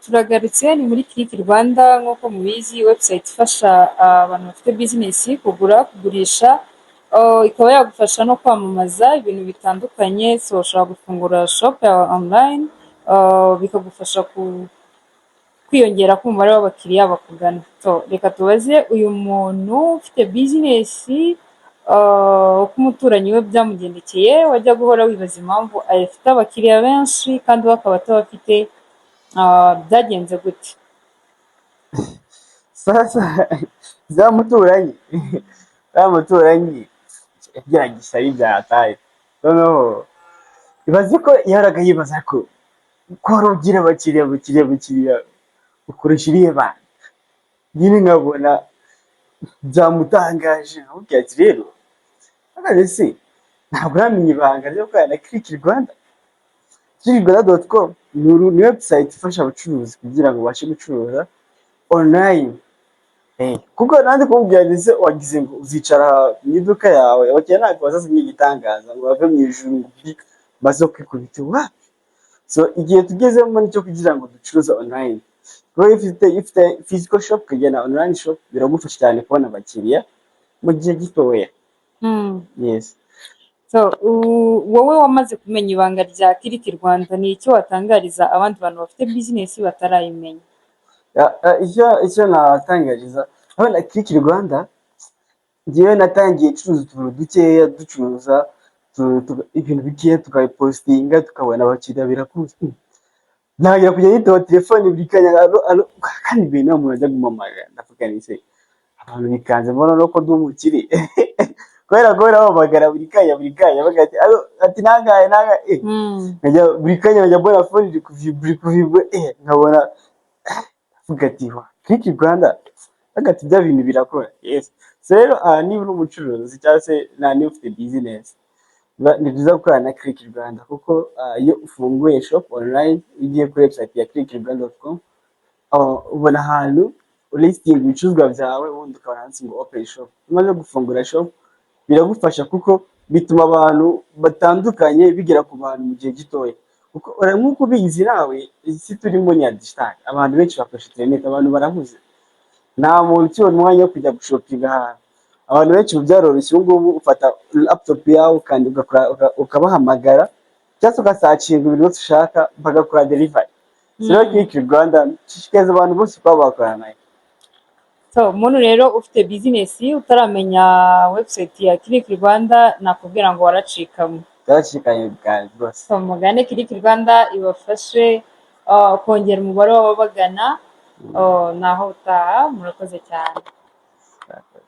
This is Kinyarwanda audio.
Turagarutse, ni muri Click Rwanda. Nk'uko mubizi, website ifasha abantu bafite business kugura, kugurisha, ikaba yagufasha no kwamamaza ibintu bitandukanye. So ushobora gufungura shop yawe online, bikagufasha kwiyongera k'umubare w'abakiriya bakugana. So reka tubaze uyu muntu ufite business uko umuturanyi we byamugendekeye. Wajya guhora wibaza impamvu afite abakiriya benshi kandi we akaba atabafite. Byagenze gute? Sasa za muturanyi yagiraga ishyari byataye. Noneho ibaze ko yahoraga yibaza ko wari ugira abakiriya, abakiriya, abakiriya, ukoresha irihe banga? Nyine nkabona byamutangaje. Nkamubwira ati: "Rero none se ntabwo uramenya ibanga ryo gukorana na Click Rwanda?" clickrwanda.com ni website ifasha abacuruzi kugira ngo babashe gucuruza online. Kuko nandi kumubwira nti: "Se wagize ngo uzicara mu iduka yawe, abakiriya ntabwo bazaza nk'igitangaza ngo bave mu ijuru ngo baze kwikubita wapi?" So igihe tugezemo nicyo kugira ngo ducuruze online, kuko iyo ufite physical shop ukagira na online shop, biragufasha cyane kubona abakiriya mu gihe gitoya. Yes. So, wowe wamaze kumenya ibanga rya Click Rwanda, ni icyo watangariza abandi bantu bafite business batarayimenya? Icyo natangariza urabona Click Rwanda, njyewe natangiye ncuruza utuntu dukeya, ducuruza ibintu bikeya, tukabipostinga, tukabona abakiriya birakunze. Ntangira kujya nitaba telefone buri kanya, "Allo, allo," kandi ibintu nta muntu ajya gumpamagara. Ndavuga nti: "Se abantu bikanze mbona no ko ndi umukire?" Kubera bampamagara buri kanya, buri kanya, bavuga ati: "Allo," ati: "Nangahe, nangahe?" Nkajya buri kanya nkajya mbona phone iri kuvibura, iri kuvibura, nkabona, ndavuga ati: "Wa Click Rwanda," ndavuga ati: "Bya bintu birakora." Yes. So rero niba uri umucuruzi cyangwa se niba ufite business, ni byiza gukorana na Click Rwanda, kuko iyo ufunguye shop online, iyo ugiye kuri website ya clickrwanda.com, ubona ahantu ulistinga ibicuruzwa byawe, ubundi ukabona handitse ngo "open shop". Iyo umaze gufungura shop, biragufasha kuko bituma abantu batandukanye bigera ku bantu mu gihe gitoya, kuko nk'uko ubizi nawe, isi turimo ni iya digital. Abantu benshi bakoresha internet, abantu barahuze, nta muntu ukibona umwanya wo kujya gushopinga ahantu. Abantu benshi ubu byaroroshye, ubu ngubu ufata laptop yawe kandi ukabahamagara cyangwa se ugasearchinga ibintu byose ushaka, bagakora delivery. So rero Click Rwanda nshishikariza abantu bose kuba bakorana nayo. So umuntu rero ufite business utaramenya website ya Click Rwanda, nakubwira ngo waracikanywe. Byaracikanye bwa rwose. So mugane Click Rwanda ibafashe kongera umubare w'ababagana. Naho utaha, murakoze cyane. Murakoze.